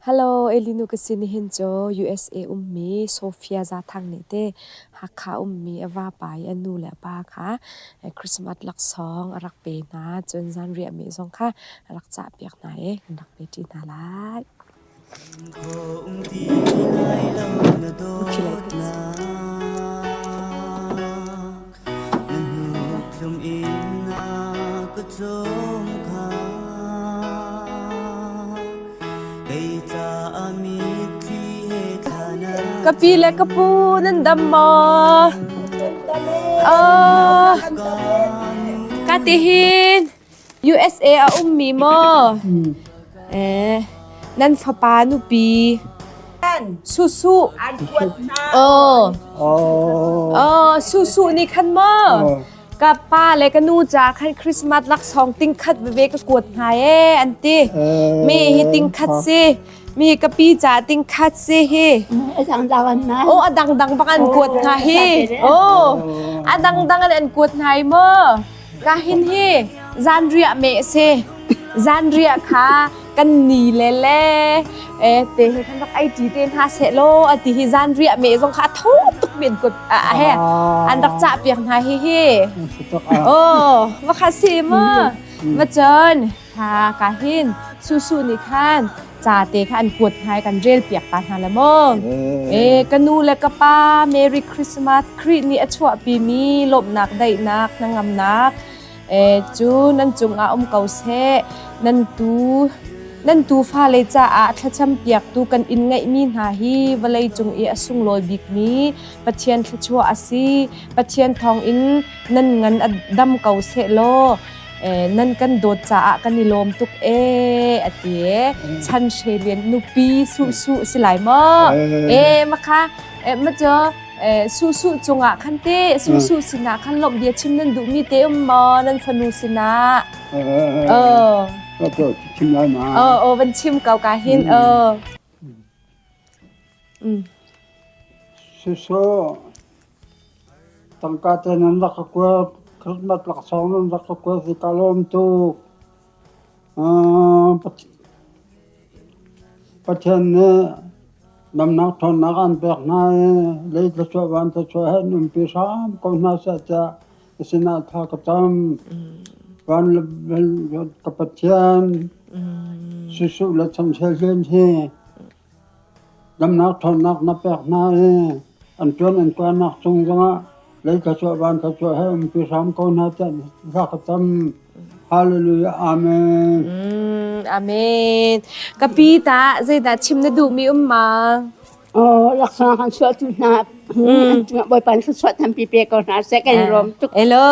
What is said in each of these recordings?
Hello, Elinu ka si nihin cu USA ummi Sophia Zathang nih te Hakha ummi a vapa i a nu le a pa kha Christmas laksawng a rak pe hna. Cun zanriah meh zong kha a rak cahpiak hna i kan rak pe ṭi hna lai. Ka pi le ka pu nan dam maw? Oh, ka ti hin USA a ummi maw? Eh, nan fapa nupi Susu. Oh. Oh, Susu nih khan maw? Ka pa le ka nu ca khan Christmas laksawng tingkhat veve ka kuat hna ee an ti. Mi hi tingkhat si. Mi ka pi ca tingkhat si hi. Oh, a dangdang bak an kuat hna hi. Oh, a dangdang an kuat hna i maw? Ka hin hi zanriah meh si. Zanriah kha kan ni le le eh te he kan rak ei ṭi te hna seh law a ti hi zanriah meh zong kha a tho tuk mi an kut he an rak cah piak hna hi hi. Oh, va kha si ma. Ma cun ha ka hin susu nih khan ca te kha an kuat hna i kan rel piak ta hna le maw. E ka nu le ka pa Merry Christmas Khrih nih a chuahpi mi lawmhnak daihnak hnangamnak e cu nan cungah um ko seh nan tu nan tuufale caah thlacam piaktu kan in ngeihmi hna hi vawlei cung i a sunglawi bikmi Pathian thluachuah a si. Pathian thawngin nan ngan a dam ko seh law nan kan dawt caah kan i lawm tuk ee a ti e. Chan Hre Lian nupi Su Su si lai maw? E makha ma cu Su Su cungah khan te Su Su sinah khan lawmh bia chim nan duhmi te um maw nan fanu sinah? Oh. Chim lai ma? Oh, oh van chim ko ka hin. Oh. Su Su Tangka te nan rak ka kuat, Christmas laksawng nan rak ka kuat hi ka lawm tuk. Pathian nih damnak ṭhawnnak an pek hna i lei thluachuah van thluachuah he an umpi hram ko hna seh tiah ka sinah thla ka cam. Van le ka Pathian Jesuh le Chanchel Lian hi Damnak ṭhawnnak na pek hna i an ṭuan an kuanak cung zongah lei thluachuah van thluachuah he umpi hram ko hna tiah thla ka cam. Hallelujah. Amen. Amen. Ka pi ta zeidah chim na duhmi um ma? Oh, laksawng kan chuahtu hna Bawipa nih thluachuah tampi pe ko hna seh kan i lawm tuk. Hello,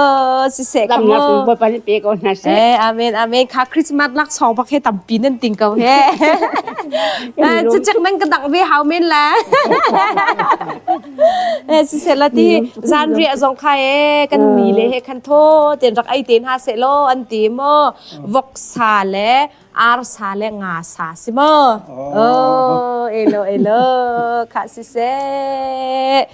siseh ka mu. Bawipa nih pe ko hna seh. Eh, amen, amen. Kha Christmas laksawng bak he tampi nan ting ko he. Cicek nan ka dang ve hau men la. Eh, siseh la ti zan riah zong kha e kan ni le he khan tho ten rak ai ten ha se lo an ti mo vok sa le arsa le nga sa si maw? Oh, elo elo, kha si seh.